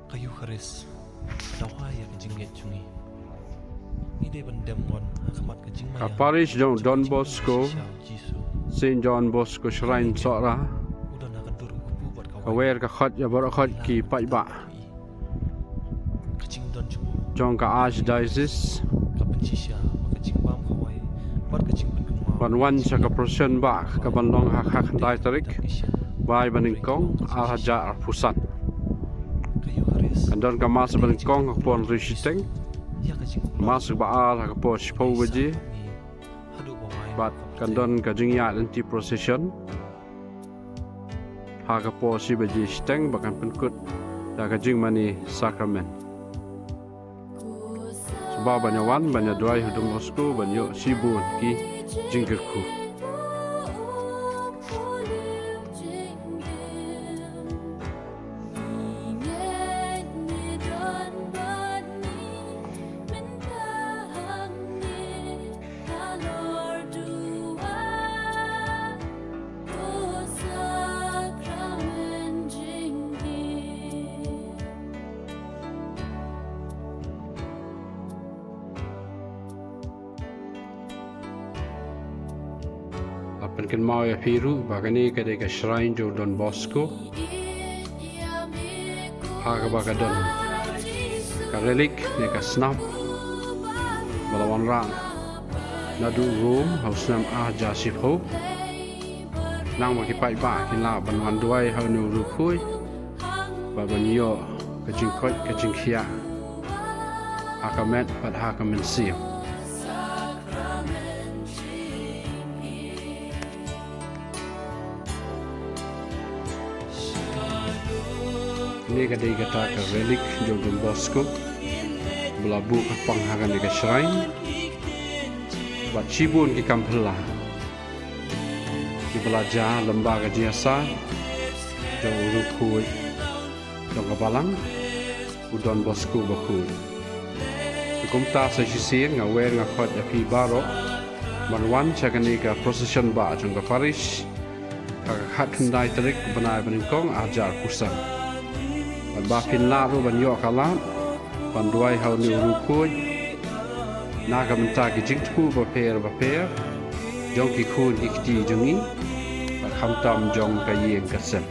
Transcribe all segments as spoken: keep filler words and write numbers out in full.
Ka Eukharist ka dawa ïa ka jingngeit jong ngi. Ngi dei ban dem wan ha khmat ka jingmaïa. Ka parish jong Don Bosco, Saint John Bosco Shrine Sohra, ka wer ka khot ïa baroh khot ki paidbah jong ka Archdiocese ban wan sha ka procession bah ka ban long ha ka khyndai tarik bnai banyngkong ar hajar arphew san. Kan don ka mass banyngkong ha ka por hynriew shiteng, mass ba ar ha ka por shiphew baje, bad kan don ka jingïaid lynti procession ha ka por shi baje shiteng, ba kan pynkut da ka jingmane sakramen. Sngewbha ban ïa wan ban ïa duwai ha u Don Bosco ban ïoh shibun ki jingkyrkhu. Nga pynkynmaw ïa phi ruh ba kane ka dei ka shrine jong Don Bosco, ha kaba ka don ka relic ne ka snam ba la wanrah naduh Rome ha u snem ar hajar shiphew. Nang ba ki paidbah kin lah ban wan duwai ha une u riewkhuid bad ban ïoh ka jingkoit ka jingkhiah ha ka met bad ha ka mynsiem. Kane ka dei kata ka relic jong Don Bosco ba la buh kyrpang ha kane ka shrine, bad shibun ki kam phylla kiba la jia lyngba ka jingïasaid jong u riewkhuid jong ka balang, u Don Bosco bakhuid. Te kumta sa shisien nga wer nga khot ïa phi baroh ban wan sha kane ka procession bah jong ka parish ha ka khatkhyndai tarik bnai banyngkong ar hajar arphew san. Bad ba phin lah ruh ban ïoh ka lad ban duwai ha une u riewkhuid na ka bynta ki jingthmu bapher bapher jong ki khun ki kti jong ngi, bad khamtam jong ka ïing ka sem.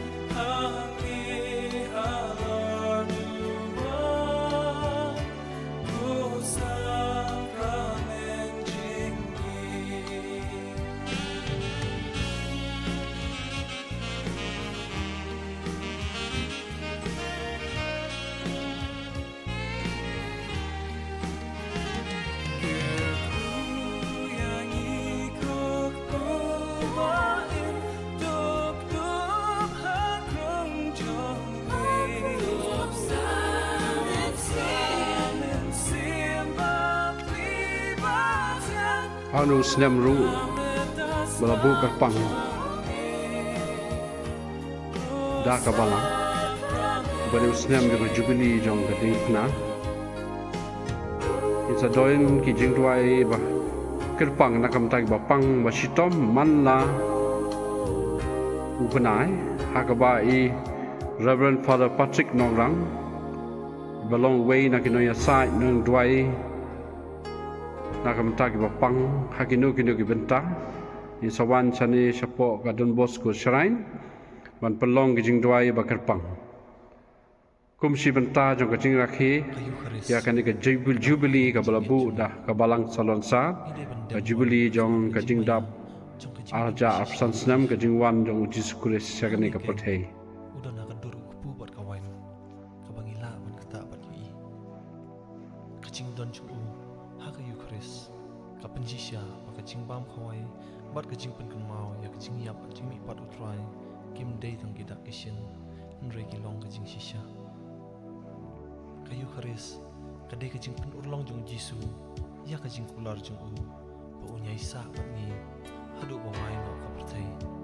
Ha une u snem ruh ba la buh kyrpang da ka balang ba une u snem jong ka jubili jong ka diengphna, ngin sa don ki jingduwai ba kyrpang na ka bynta kiba pang ba shitom man la u bnai, ha kaba i Reverend Father Patrick Nongrang ba long uwei na ki nongïasaid nongduwai na ka bynta kiba pang ha kino kino ki bynta. Ngin sa wan shane shapoh ka Don Bosco Shrine ban pynlong ki jingduwai ba kyrpang. Kum shi bynta jong ka jingrakhe ïa kane ka jubili, jubili kaba la buh da ka Balang Salonsar, ka jubili jong ka jingdap ar hajar arphew san snem ka jingwan jong u Jisu Khrist sha kane ka pyrthei. U don ha ka dur u kpu bad ka wain kaba ngi lah ban ktah bad ïohi. Ka jingdon jong u ha ka Eukharist ka pynshisha ba ka jingbam khawai bad ka jingpynkynmaw ïa ka jingïap bad jingmihpat U Trai kim dei tang ki dak ki shin, hynrei ki long ka jingshisha. Ka Eukharist ka dei ka jingpynurlong jong u Jisu ïa ka jingkular jong u ba un ïaisah bad ngi haduh ba wai noh ka pyrthei.